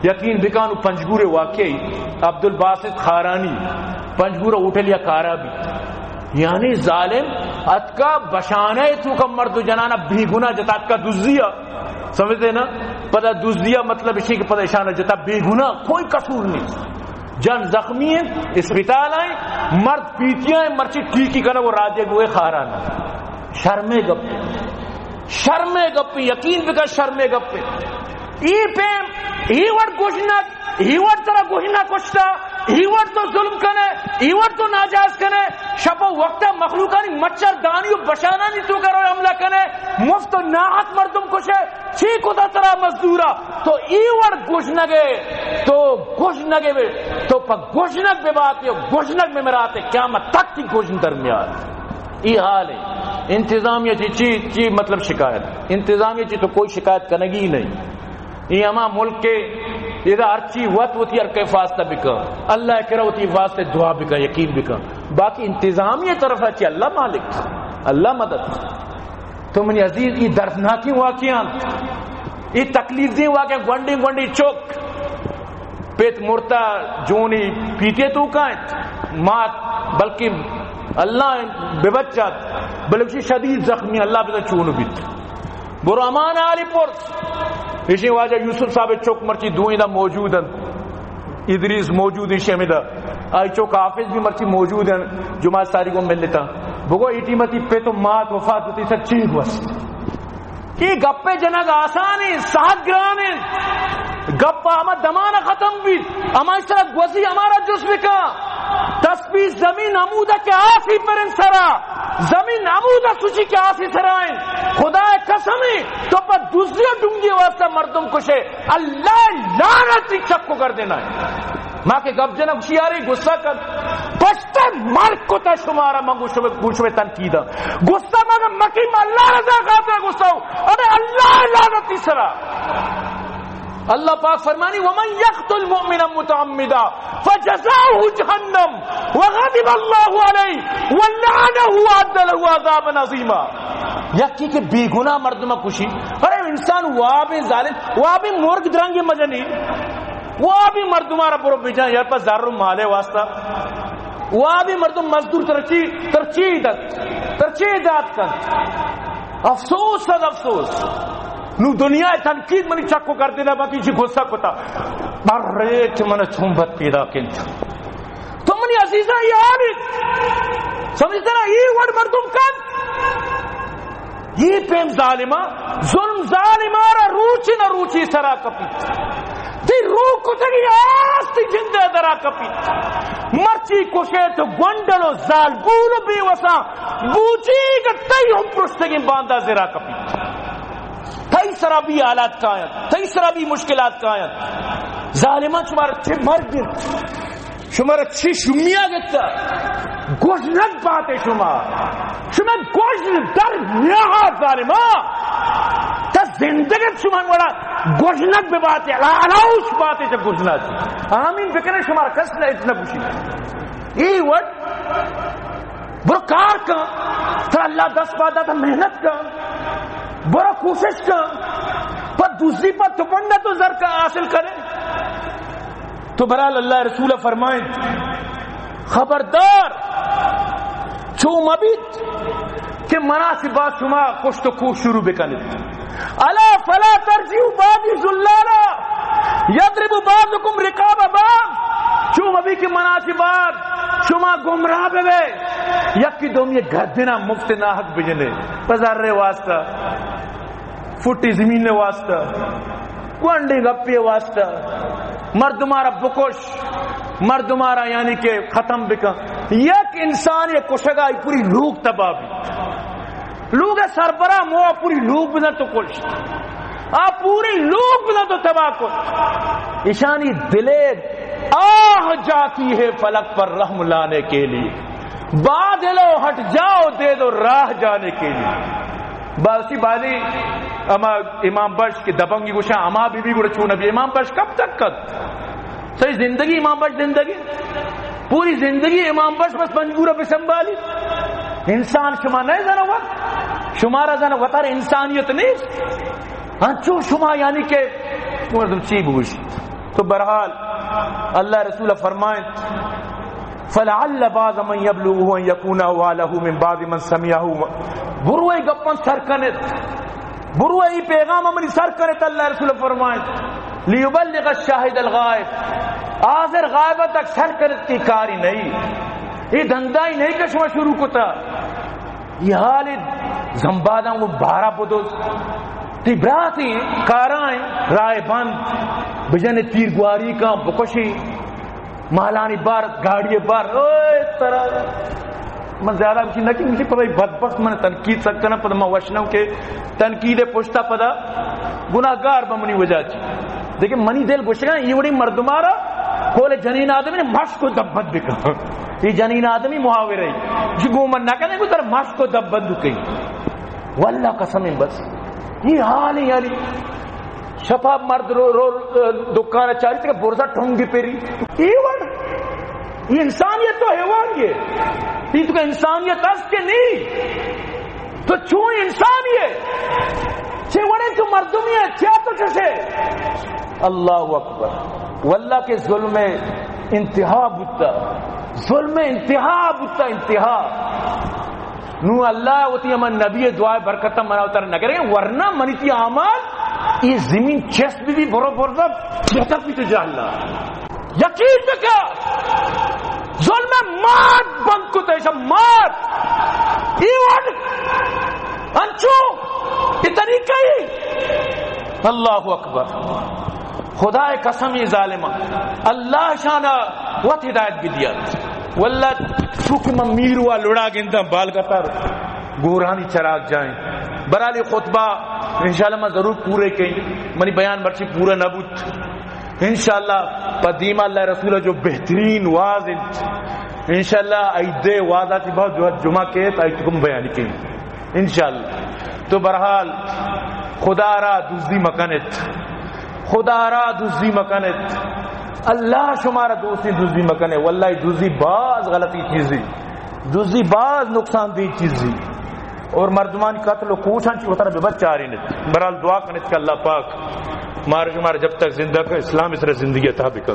یقین بکن، پنجگور واقعی عبدالباسط خارانی، پنجگور ہوٹل یا کارا بھی، یعنی ظالم اتکا بشانہ تو کا مرد و جنانا بے گناہ جتا اتکا دزیا، سمجھتے نا؟ پدا دزیا مطلب اسی کہ پدا اشانہ جتا بے گناہ، کوئی قصور نہیں۔ جن زخمی ہیں، اسپتال آئیں، مرد پیتیاں ہیں، مرچی ٹیکی کنگ و راجے گوئے خاران۔ شرمے گپے، شرمے گپے، یقین بکن شرمے گپے۔ ای پیم، ای وڑ گوشنک، ای وڑ ترا گوشنک کشتا، ای وڑ تو ظلم کنے، ای وڑ تو ناجائز کنے، شپ و وقت مخلوقانی مچھر دانی و بشانانی تو کرو حملہ کنے، مفت و ناحق مردم کشے، چی کتا ترا مزدورا؟ تو ای وڑ گوشنگے، تو گوشنگے بے، تو پا گوشنگ بے باتے، گوشنگ میں مراتے، قیامت تک تی گوشن درمیان۔ ای حال ہے۔ انتظامیہ چی، چی، چی مطلب شکایت؟ انتظامیہ چی تو کوئی شکایت کنگی نہیں۔ ای ہما ملک کے ادا ہر چی وت وتی ہر کے فاستہ بکا، اللہ کرا وتی فاستہ دعا بکا، یقین بکا۔ باقی انتظامیہ طرف چی اللہ مالک، اللہ مدد۔ تو منی عزیز، ای دردناکیں واقعہ انت، ای تکلیف دیں واقعہ، گونڈی گونڈی چک، پت مرتا، جونی پیتے تو کائیں، مات، بلکہ اللہ بے بچت، بلکہ شدید زخمی، اللہ بزن چون بیت۔ برو امان علی پرس، اشی واجہ یوسف صاحب چک مرچی دوئیں دا موجود انت۔ ادریس موجود، ایشی ہمیں دا۔ آئی چوک حافظ بھی مرچی موجود ہیں، جمعہ ساری کو مل لیتا۔ بگو ایٹی متی پہ تو مات وفات ہوتی سر چین وس۔ یہ گپے جنگ آسان ہیں، سہت گران ہیں۔ گپ ہما دمان ختم بھی، ہما اس طرح گوزی ہمارا جس بکا۔ تسبیح زمین عمودہ کے آسی پر ان سرا۔ زمین عمودہ سوچی کے آسی سرائیں۔ خدا قسم ہے، تو پر دوسری ڈونگی واسطہ مردم کشے۔ اللہ لعنت تی چک کو کر دینا ہے۔ ماں کے گپ جنک شیاری غصہ کن۔ پشت مرگ کو تا شمارا من گوشو، گوشو تنقید۔ غصہ مگا مکی، من اللہ رضا خاطر غصہ ہوں۔ ارے اللہ لعنت تی سرا۔ اللہ پاک فرمانی، ومن یقتل مؤمنا متعمدا فجزاؤه جهنم وغضب الله عليه ولعنه وأعد له عذابا عظيما۔ یکی کہ بے گناہ مردم کشی، ارے انسان واب ظالم، واب مرگ درنگ مجنی، واب مردم را برو بجان یار پر زر و مالے واسطہ، واب مردم مزدور ترچی، ترچی دت، ترچی دات کن۔ افسوس از افسوس۔ نو دنیا تنقید منی چکو کر دینا، باقی جی غصہ کتا۔ بر ریٹ من چون بد پیدا کنت۔ تو منی عزیزاں، یہ حال ہے۔ سمجھتے نا، یہ وڑ مردم کن۔ یہ پیم ظالمہ، ظلم ظالمہ را روچی نہ روچی سرا کپی۔ تی روح کتگی آس تی جندے درا کپی۔ مرچی کشے تو گونڈل و زالبول و بے وساں بوچی کہ تئی ہم پرشتگیں باندا زرا کپی۔ تئی سرا بھی حالات کاینت، تئی سرا بھی مشکلات کاینت۔ ظالماں، شمارا چہ مرگ گپت، شمارا چہ شمیا گپتا، گوشنگ باتے شما، شما گوشن در میاہا ظالماں۔ تا زندگی شما وڑا گوشنگ بباتے، الاؤش باتے چہ گوشنا چی۔ آمین بکنے، شمارا کس نہ اتنا گوشی۔ ای وقت برو کار کن، ترا اللہ دست پا داتا، محنت کن، برو کوشش کن، پر دوسری پر تپنڈا تو زر کا حاصل کرے۔ تو برحال اللہ رسول فرمائیں، خبردار چو مبیت کہ منا چہ بعد شما کشت و کوش شروع بکنیت۔ الا فلا ترجعوا بعدی ذلالا یضرب بعضکم رقاب بعض۔ چو مبی کہ منا چہ بعد شما گمراہ ببے، یکی دومی گردنا مفت ناحق بجنے، پہ زر واسطہ، فٹی زمین واسطہ، گونڈی گپی واسطہ، مردمارا بکش، مردمارا یعنی کہ ختم بکن۔ یک انسان یک کشگا ای پوری لوگ تباہ بی۔ لوگ سربرا مو پوری لوگ بزن تو کشت۔ آ پوری لوگ بزن تو تباہ کت۔ اشانی دلے آہ جاتی ہے فلک پر رحم لانے کے لیے۔ بادلو ہٹ جاؤ، دے دو راہ جانے کے لیے۔ باسی بازی اما امام بخش کہ دبنگی گوشاں، اما بی بی گڑا چون بی؟ امام بخش کب تک کت؟ ساری زندگی امام بخش زندگی، پوری زندگی امام بخش بس پنجگور بہ سنبھالی۔ انسان شما نہ زنو وت، شمارا زنو وتر انسانیت نیست۔ انچو شما یعنی کہ مردم چی بگوشی؟ تو بہرحال، اللہ رسول فرمائیں، فلعل بعض من يبلغه أن يكون أوعى له من بعض من سمعه۔ برو اے گپاں سر کنت، برو اے پیغام منی سر کنت، اللہ رسول فرمائیں، ليبلغ الشاهد الغائب، حاضر غائب تک سر کنت، اے کاری نہیں، اے دندائی نہیں کہ شما شروع کتا۔ اے حال زمباداں وہ بارہ بدوز، تی براتی کارائیں، رائے بند، بجن تیر گواری کا بکشی، مالانی بار، گاڑی بار، اوئے ترا۔ من زیادہ کچھ نہ کہ مجھے پتہ بدبخت من تنقید سک کنا، پتہ من وشنوں کہ تنقید پشتا پدا گناہگار بمنی وجہ چی۔ لیکن منی دل گوشگا، اے وڑی مردمارا کول جنین آدمی نے مشک و دبت بکن۔ اے جنین آدمی محاورہ ای۔ جی گو من نہ کنے، گو تر مشک و دبت بکن۔ واللہ قسم بس۔ اے حال ہے یعنی۔ شپا مرد رو، رو، دکان چاری تک برزا ٹھونگی پیری۔ اے وڑ۔ اے انسانیت تو حیوان یہ۔ اے تو انسانیت است کہ نہیں؟ تو چون انسان یہ؟ چے وڑے تو مردمی ہے؟ کیا تو چشے؟ اللہ اکبر۔ واللہ کہ ظلم انتہا بوتا، ظلم انتہا بوتا، انتہا۔ نو اللہ وتی ہما نبی دعائے برکت منا اتر نگرے، ورنہ منی تی اعمال اے زمین چست بی، بی برو برزا بہتر بی تو جہلا۔ یقین بکا، ظلم مات بند کتا، ایشا مات۔ اے وڑ انچو اے طریقہ ہی۔ اللہ اکبر۔ خدائے قسم، اے ظالماں اللہ شانا وت ہدایت بدیات۔ واللہ چونکہ من میروا لڑا گنداں، بالگتر گورانی چراگ جائیں۔ برحال اے خطبہ انشاءاللہ من ضرور پورے کئیں، منی بیان مرچی پورا نہ بوت۔ انشاءاللہ پہ دیما اللہ رسول جو بہترین واز انت، انشاءاللہ عید واز آتی بعد جو جمعہ کیت، آئی تکم بیان کئیں۔ انشاءاللہ۔ تو بہرحال، خدا را دزی مکنت، خدا را دزی مکنت، اللہ شمارا دوستی دزی مکنے۔ واللہ دزی باز غلطی چیزی، دزی باز نقصان دی چیزی، اور مردمانی قتل و کوشان چی وترا ببچارینت۔ بہرحال دعا کنت کہ اللہ پاک مارا شمارا جب تک زندہ کہ اسلام اس را زندگی عطا بکن۔